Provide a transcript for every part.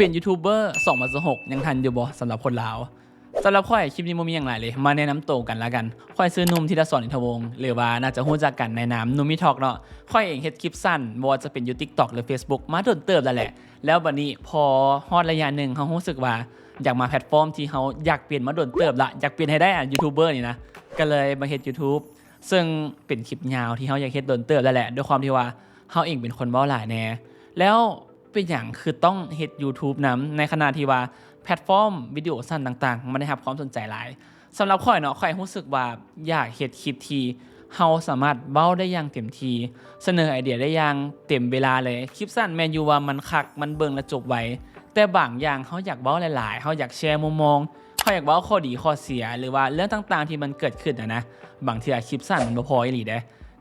ປັນຢູທູບເບີສອງພັນຊາວຫົກ ຍັງທັນຢູ່ບໍ່ສຳລັບຄົນລາວ? ສຳລັບຂ້ອຍ ຄລິບນີ້ບໍ່ມີຫຍັງຫຼາຍເລີຍ ມາແນະນຳໂຕກັນລະກັນ. ຂ້ອຍຊື່ໜຸ່ມ ທີລະສອນ ອິນທະວົງ ຫຼືວ່າໜ້າຈະຮູ້ຈັກກັນໃນນາມ ໜຸ່ມມີທອກເນາະ. ຂ້ອຍເອງເຮັດຄລິບສັ້ນ ບໍ່ວ່າຈະເປັນຢູ່ຕິກຕັອກ ຫຼືເຟສບຸກ ມາດົນເຕີບແລ້ວແຫຼະ. ແລ້ວບັດນີ້ພໍຮອດໄລຍະໜຶ່ງ ເຮົາຮູ້ສຶກວ່າຢາກມາແພລດຟອມທີ່ເຮົາຢາກເປັນມາດົນເຕີບລະ ຢາກເປັນໃຫ້ໄດ້ອະ ຢູທູບເບີນີ້ນະ ກໍເລີຍມາເຮັດຢູທູບ ເຊິ່ງເປັນຄລິບຍາວທີ່ເຮົາຢາກເຮັດດົນເຕີບແລ້ວແຫຼະ ດ້ວຍຄວາມທີ່ວ່າເຮົາເອງເປັນຄົນເວົ້າຫຼາຍແດ່. ແລ້ວເປັນຫຍັງຄືຕ້ອງເຮັດຢູທູບນຳ ໃນຂະນະທີ່ວ່າແພລດຟອມວິດີໂອສັ້ນຕ່າງໆ ມັນໄດ້ຮັບຄວາມສົນໃຈຫຼາຍ? ສຳລັບຂ້ອຍເນາະ ຂ້ອຍຮູ້ສຶກວ່າຢາກເຮັດຄລິບທີ່ເຮົາສາມາດເວົ້າໄດ້ຢ່າງເຕັມທີ່ ສະເໜີໄອເດຍໄດ້ຢ່າງເຕັມເວລາເລີຍ. ຄລິບສັ້ນແມ່ນຢູ່ວ່າມັນຄັກ ມັນເບິ່ງແລ້ວຈົບໄວ ແຕ່ບາງຢ່າງເຮົາຢາກເວົ້າຫຼາຍໆ ເຮົາຢາກແຊມຸມມອງ ເຮົາຢາກເວົ້າຂໍ້ດີຂໍ້ເສຍ ຫຼືວ່າເລື່ອງຕ່າງໆທີ່ມັນເກີດຂຶ້ນຫັ້ນນະ. ບາງເທື່ອຄລິບສັ້ນມັນບໍ່ພໍອີ່ຫຼີເດ້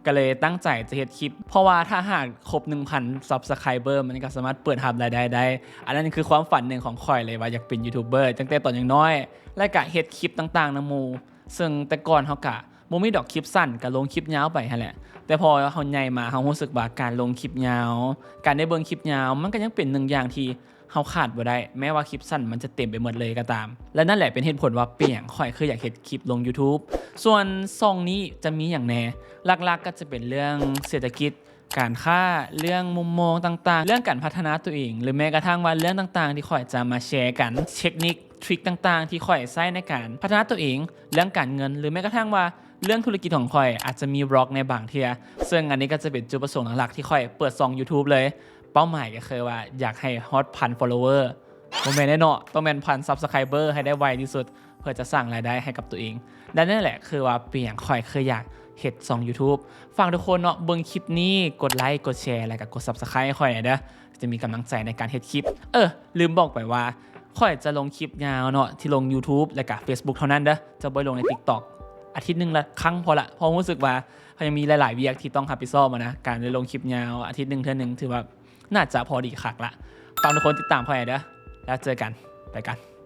ກໍເລີຍຕັ້ງໃຈຈະເຮັດຄລິບ ເພາະວ່າຖ້າຫາກຄົບໜຶ່ງພັນຊັບສະໄຄເບີ ມັນກໍສາມາດເປີດຮັບລາຍໄດ້ໄດ້. ອັນນັ້ນຄືຄວາມຝັນໜຶ່ງຂອງຂ້ອຍເລີຍ ວ່າຢາກເປັນຢູທູບເບີຕັ້ງແຕ່ຕອນຍັງນ້ອຍ ແລະກະເຮັດຄລິບຕ່າງໆນຳໝູ່. ເຊິ່ງແຕ່ກ່ອນເຮົາກະບໍ່ມີດອກຄລິບສັ້ນ ກະລົງຄລິບຍາວໄປຫັ້ນແຫຼະ ແຕ່ພໍເຮົາໃຫຍ່ມາ ເຮົາຮູ້ສຶກວ່າການລົງຄລິບຍາວ ການໄດ້ເບິ່ງຄລິບຍາວ ມັນກໍຍັງເປັນໜຶ່ງຢ່າງທີ່ ເຮົາຂາດບໍ່ໄດ້ ແມ້ວ່າຄລິບສັ້ນມັນຈະເຕັມໄປໝົດເລີຍກໍຕາມ. ແລະນັ້ນແຫຼະເປັນເຫດຜົນວ່າເປັນຫຍັງຂ້ອຍຄືຢາກເຮັດຄລິບລົງຢູທູບ. ສ່ວນຊ່ອງນີ້ຈະມີຫຍັງແດ່? ຫຼັກໆກໍຈະເປັນເລື່ອງເສດຖະກິດ, ການຄ້າ, ເລື່ອງມຸມມອງຕ່າງໆ, ເລື່ອງການພັດທະນາຕົວເອງ ຫຼືແມ້ກະທັ່ງວ່າເລື່ອງຕ່າງໆທີ່ຂ້ອຍຈະມາແຊກັນ, ເທັກນິກ, ທຣິກຕ່າງໆທີ່ຂ້ອຍໃຊ້ໃນການພັດທະນາຕົວເອງ, ເລື່ອງການເງິນ ຫຼືແມ້ກະທັ່ງວ່າເລື່ອງທຸລະກິດຂອງຂ້ອຍ ອາດຈະມີວລັອກໃນບາງເທື່ອ. ເຊິ່ງອັນນີ້ກໍຈະເປັນຈຸດປະສົງຫຼັກໆທີ່ຂ້ອຍເປີດຊ່ອງຢູທູບເລີຍ. ເປົ້າໝາຍກໍຄືວ່າຢາກໃຫ້ຮອດພັນຟໍລໂວເວີ ບໍ່ແມ່ນແນ່ເນາະ ຕ້ອງແມ່ນພັນຊັບສະໄຄເບີໃຫ້ໄດ້ໄວທີ່ສຸດ ເພື່ອຈະສ້າງລາຍໄດ້ໃຫ້ກັບຕົວເອງ. ແລະນັ້ນແຫຼະຄືວ່າເປັນຫຍັງຂ້ອຍຄືຢາກເຮັດຊ່ອງຢູທູບ. ຝາກທຸກຄົນເນາະ ເບິ່ງຄລິບນີ້ ກົດໄລ ກົດແຊ ແລະກໍກົດຊັບສະໄຄໃຫ້ຂ້ອຍແດ່ເດີ ຈະມີກຳລັງໃຈໃນການເຮັດຄລິບ. ເອີ ລືມບອກໄປວ່າ ຂ້ອຍຈະລົງຄລິບຍາວເນາະ ທີ່ລົງຢູທູບ ແລະກະເຟສບຸກເທົ່ານັ້ນເດີ ຈະບໍ່ໄດ້ລົງໃນຕິກຕັອກ. ອາທິດໜຶ່ງລະຄັ້ງພໍລະ ເພາະຮູ້ສຶກວ່າ ເຮົາຍັງມີຫຼາຍໆວຽກທີ່ຕ້ອງຮັບຜິດຊອບຫັ້ນນະ. ການໄດ້ລົງຄລິບຍາວອາທິດໜຶ່ງເທື່ອໜຶ່ງ ຖືວ່າໜ້າຈະພໍດີຄັກລະ. ຝາກທຸກຄົນຕິດຕາມຂ້ອຍແດ່ເດີ ແລ້ວເຈີກັນ ໄປກັນ.